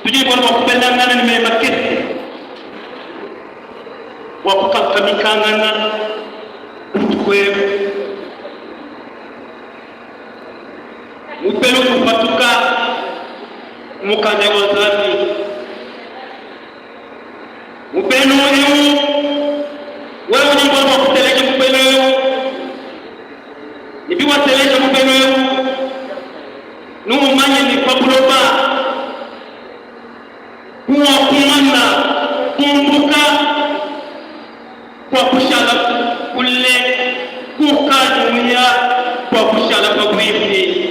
Tudi ne bualu bua kubelangana ne meyi makese bua kukankamikangana butuku ebu. Mubelu udi upatuka mu Mukanda wa Nzambi. Mubelu eu, wewe udi ne bualu bua kuteleja mubelu eu, ne biwateleja mubelu eu, Numanye ne pa buloba kuwakumana kumbuka kuakushala kule, kukadi uya kuakushala pabuipi.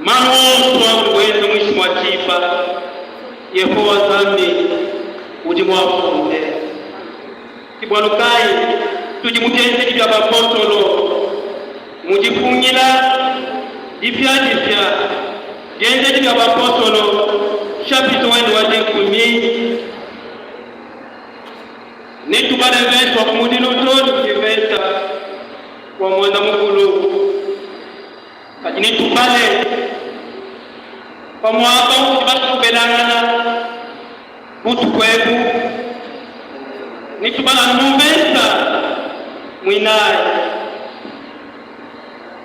Malu onso audi wenza muinshi mua diba, Yehowa Nzambi udi muafunde. Ke bualu kayi tudi mu bienzedi bia bapostolo mu dipungila dipiadipia. Bienzedi bia bapostolo nshapita wende wa dikumi netubale mvese wa kumudilu too ne ku mvese wa muanda mukulu. Kadi netubale pa muaba utudi basue kubelangana. Butuku ebu netubala anu mu mvesa muinayi.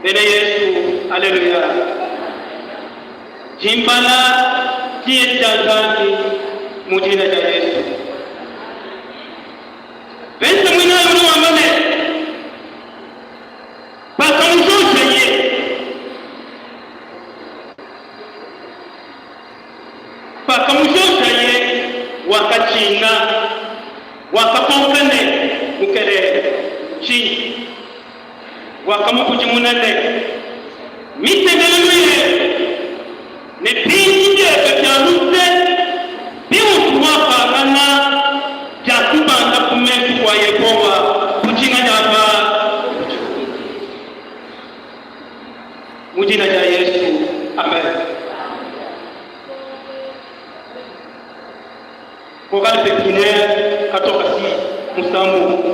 Bena Yesu, aleluya! Dimbala diyi dia Nzambi mu dina dia Yesu. Mvesa muinayi udi wamba ne, Pakamujojaye Pakamujojaye, wakatshina, wakakonka ne, Mukelenge, ntshinyi? Wakamukudimuna ne, Mitendelelu yebe ne bintu biebe bia luse biutu wapangana biakubanda ku mesu kua Yehowa bu dina dia ba Mu dina dia Yesu, amen. Chorale pépinière katoka si musambu.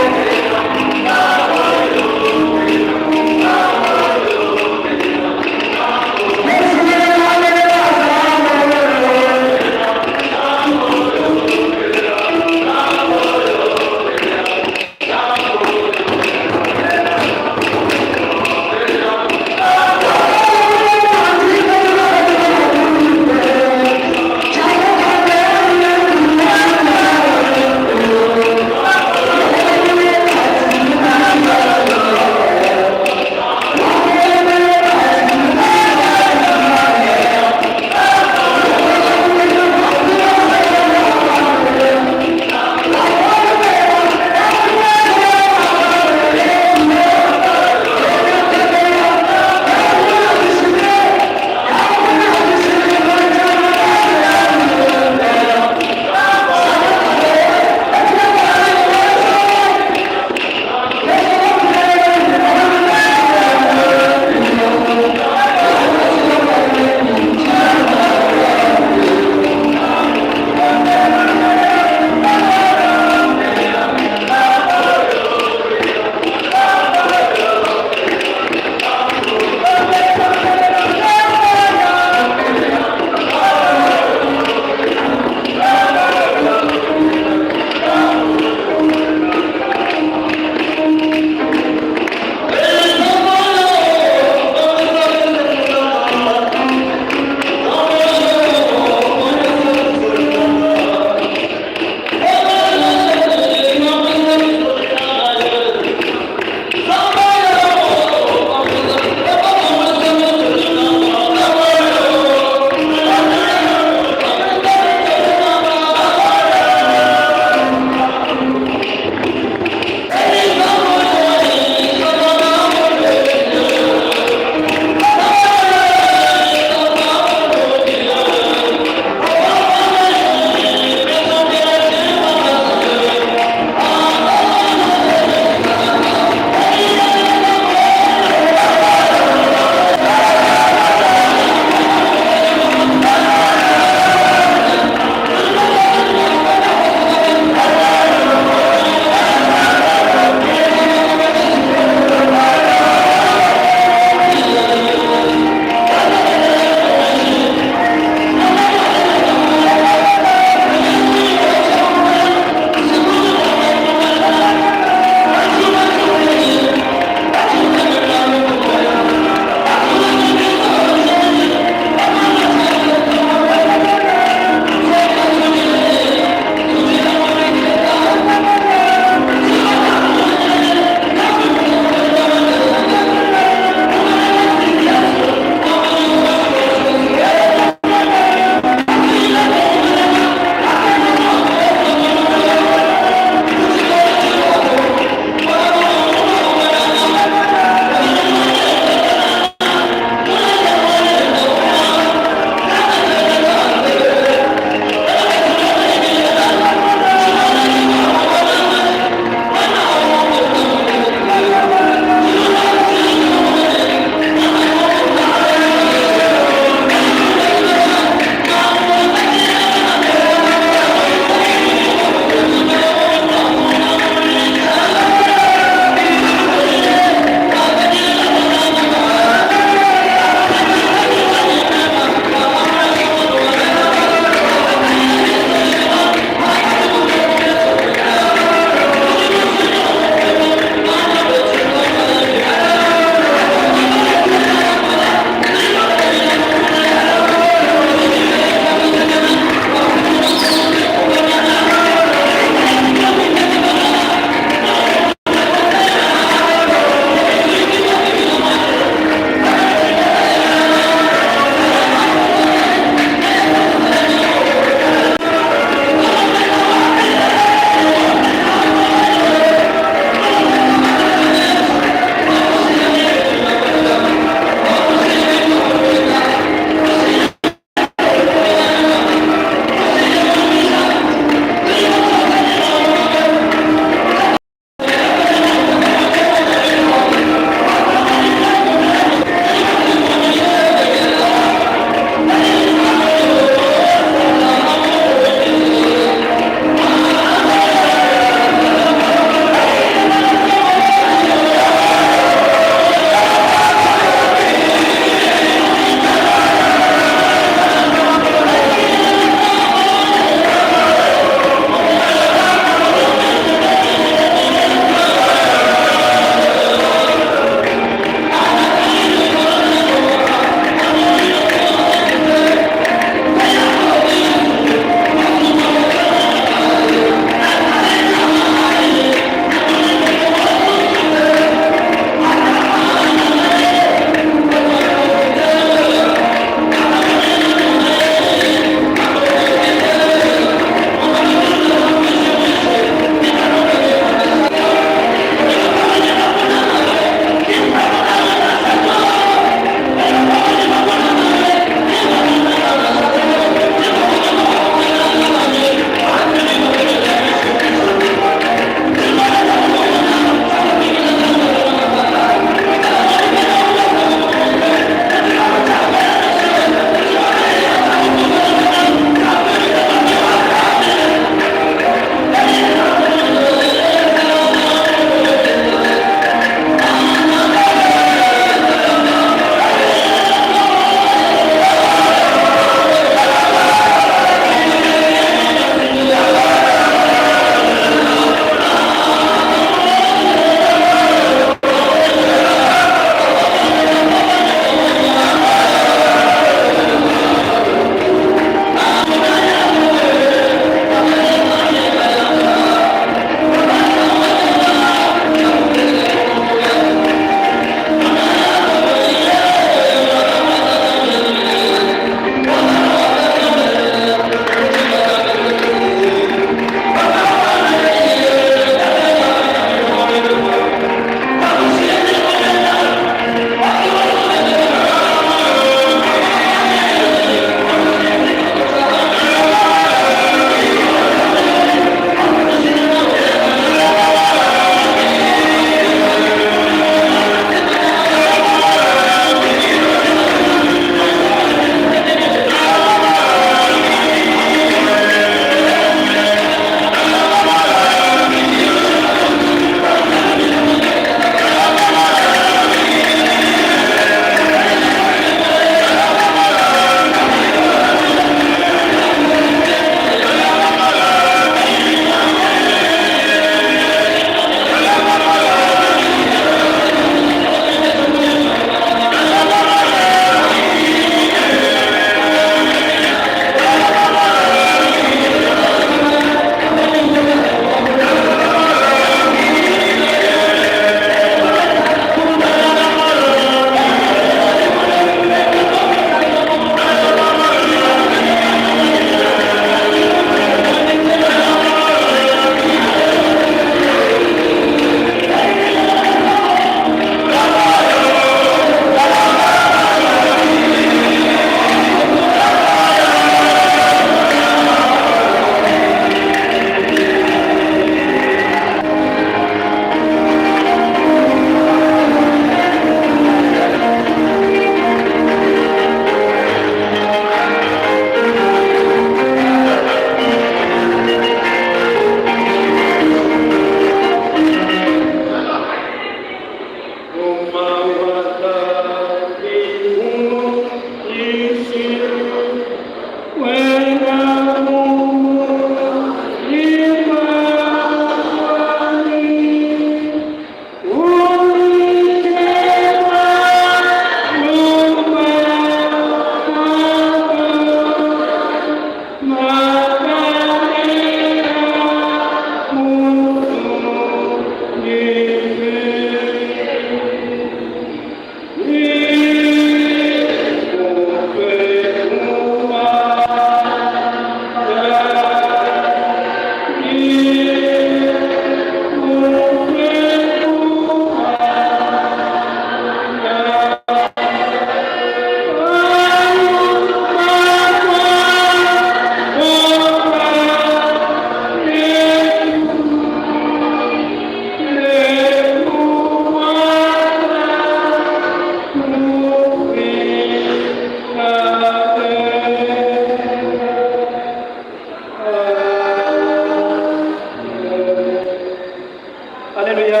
Aleluya.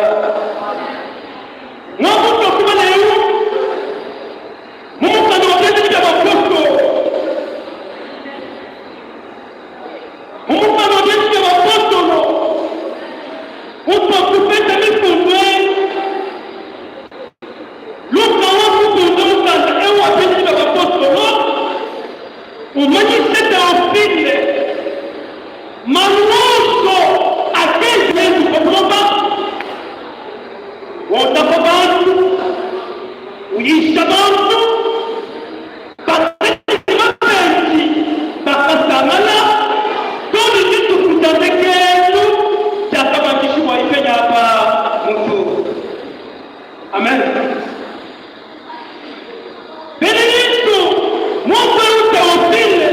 Mwakuto kumana eu mu mukanda wa bienzedi bia bapostolo, mu mukanda wa bienzedi bia bapostolo utwakupeta mifundu eyi. Luka wakufunda mukanda eu wa bienzedi bia bapostolo umanyisha Teofile malu onso akenza Yezu pa buloba, wondapa bantu, uyisha bantu, bakaji babedi bakasangala, too ne dituku dia ndekelu diakabandishibuaye pende apa mutu. Amen. Bena Yesu, muaku eu Teofile,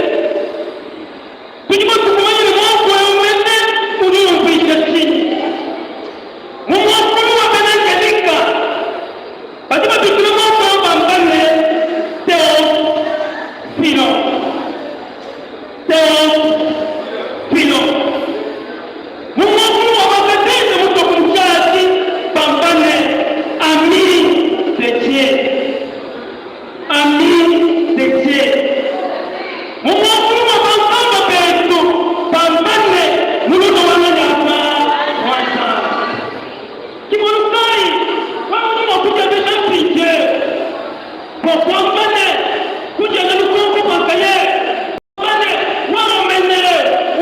tudi mua kumanya ne muaku eu mene udi umvuija tshinyi. Mu muakulu wa bena Gelika, badi babikila muaku eu bamba ne, Theophilos. Theophilos. Mu muakulu wa bakatende mutoku mutshiatshi bamba ne, Ami de Dieu. Ami de Dieu. Mu muakulu wa bankambua betu bamba ne, Mulunda wa nganyapa wa Nzambi. Ke bualu kayi wewe udi mua kudiabisha mpindieu bua kuamba ne, kudiela lukonko pa nkayebe. Mane, wewe mene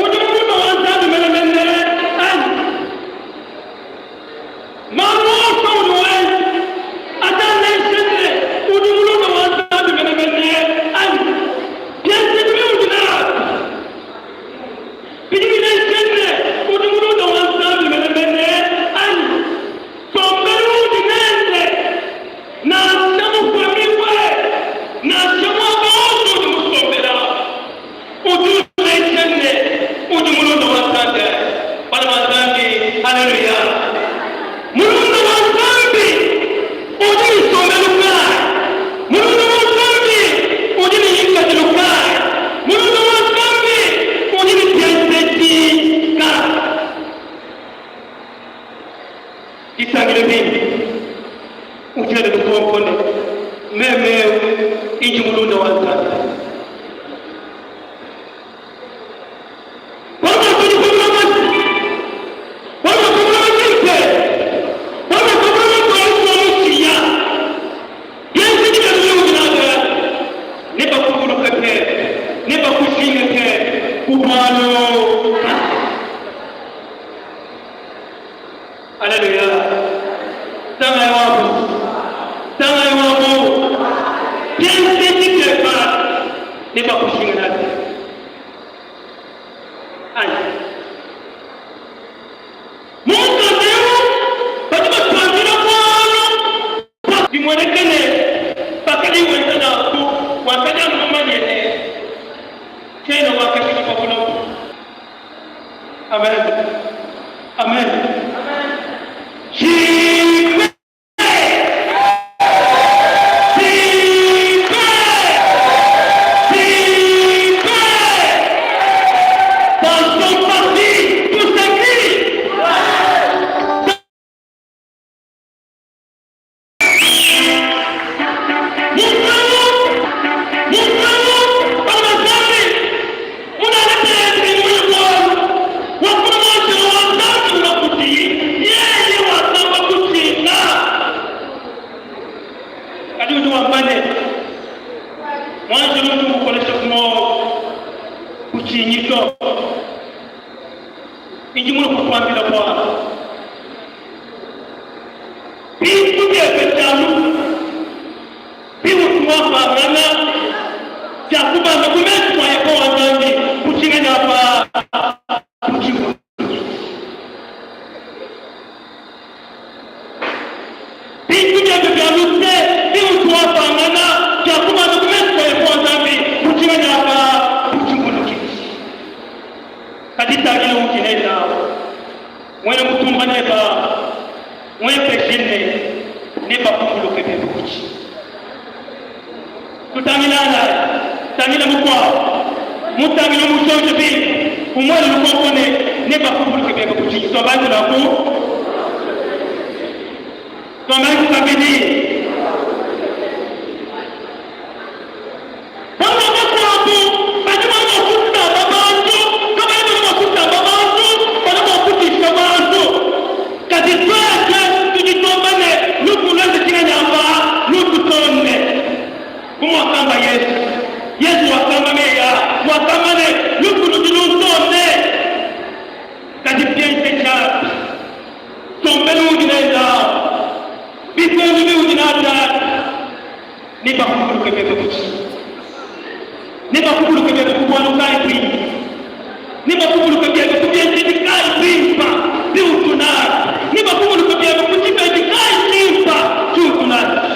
udi mulunda wa Nzambi menemene anyi? Malu onso audi wenza adi aleja ne, udi mulunda wa Nzambi menemene anyi? Bienzedi biudi nabi bidi bileja ne, udi mulunda wa Nzambi menemene anyi? Nsombelu uudi nende Nansha mupamibue, nansha muaba wonso udi musombela, udi uleja ne, udi mulunda wa Nzambi. Bana ba Nzambi, haleluya! Mulunda wa Nzambi udi ne nsombelu kayi? Mulunda wa Nzambi udi ne ngikadilu kayi? Mulunda wa Nzambi udi ne bienzedi kayi? Ditangile bimpe, udiele lukonko ne, Meme eu indi mulunda wa Nzambi anyi? Bualu bua kudi bualu bua kulama bimpe, bualu bua kulama bualu bua mushiya, bienzedi bia biudi nabio nebakuvuluke pebe, nebakujinge pebe ku bualu kayi. Aleluya. Tanga wabu. Tanga wabu. Bienzedi bieba nebakushinga nabi. Anyi? Mu mukanda eu badi batuambila bualu bimueneke ne pakadi wenza nanku wakadi anu mumanye ne kena wakashidi pa buloba. Amen. Amen. Jipe. Jipe. Jipe. Dans son parti, tout s'écrit. Kadi udi wamba ne, Muanjelu udi umukolesha ku muoyo, kutshinyi to. Ndi mulue kukuambila bualu. Bintu biebe bia lufu biwutu wapangana biakubanda ku mesu kua Yehowa Nzambi ku tshinganya apa ku tshivulukidi. Bintu biebe bia luse biwutu wapangana biakubanda ku mesu kua Yehowa Nzambi ku tshinganya apa ku tshivulukidi. Kadi tangila udi nende Muena mutumba neba muebeje ne nebakuvuluke bebe kuki? Tutangilanganayi, tangila mukuabu, mutangile umushonje bimpe. Umuele lukonko ne, Nebakuvuluke bebe ku tshinyi? Tuambayi nanku. Tuambayi kabidi. Bana bakuabu badi badi mua kusamba bantu, kabayi badi mua kusamba bantu, badi mua kudisha bantu. Kadi tuetu tudi tuamba ne, Lufu luenze tshinganyi apa? Lututonde. Bu muakamba Yezu. Yezu wakamba meyi aa, wakamba ne, Lufu ludi luntonde. Kadi bienzejabi nsombelu uudi nende au, bipendu biudi nabi abi, Nebakuvuluke bebe ku tshinyi? Nebakuvuluke bebe ku bualu kayi buimpe? Nebakuvuluke biebe ku bienzedi kayi bimpe biutu nabi? Nebakuvuluke biebe ku tshipedi kayi tshimpe tshiutu natshi?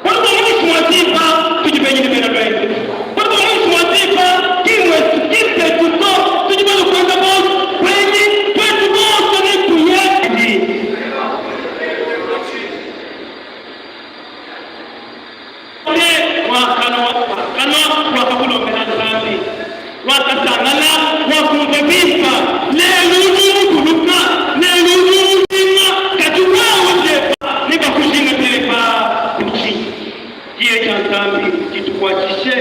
Bualu bua muinshi mua diba tudi benyi ne bena luendu. Bualu bua muinshi mua diba ki mmuetu, ki mpetu to. Tudi balue kuenza bonso buenyi, tuetu bonso netuye. Wakalua, wakakulombela Nzambi, wakasangala, wakumvua bimpe. Lelu udi umuvuluka, lelu udi umujinga, kadi wewe pebe nebakujinge pebe ku tshinyi? Diyi dia Nzambi ditukuatshishe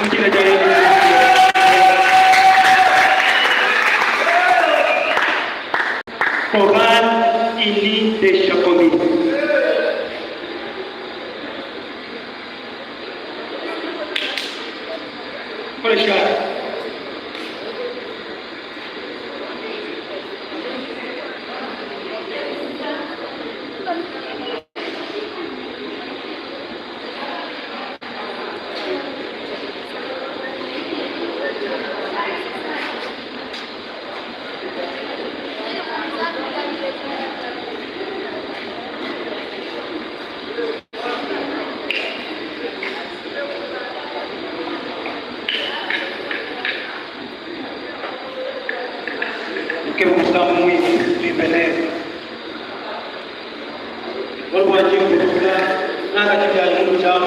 mu dina dia Yezu Kristo. Chorale Unie des Jacobins. Kolesha. Tukebe musambu muimpe tuimbe nende. Bualu bua ndi nkutula, ngangata bianyi mu tshiamu.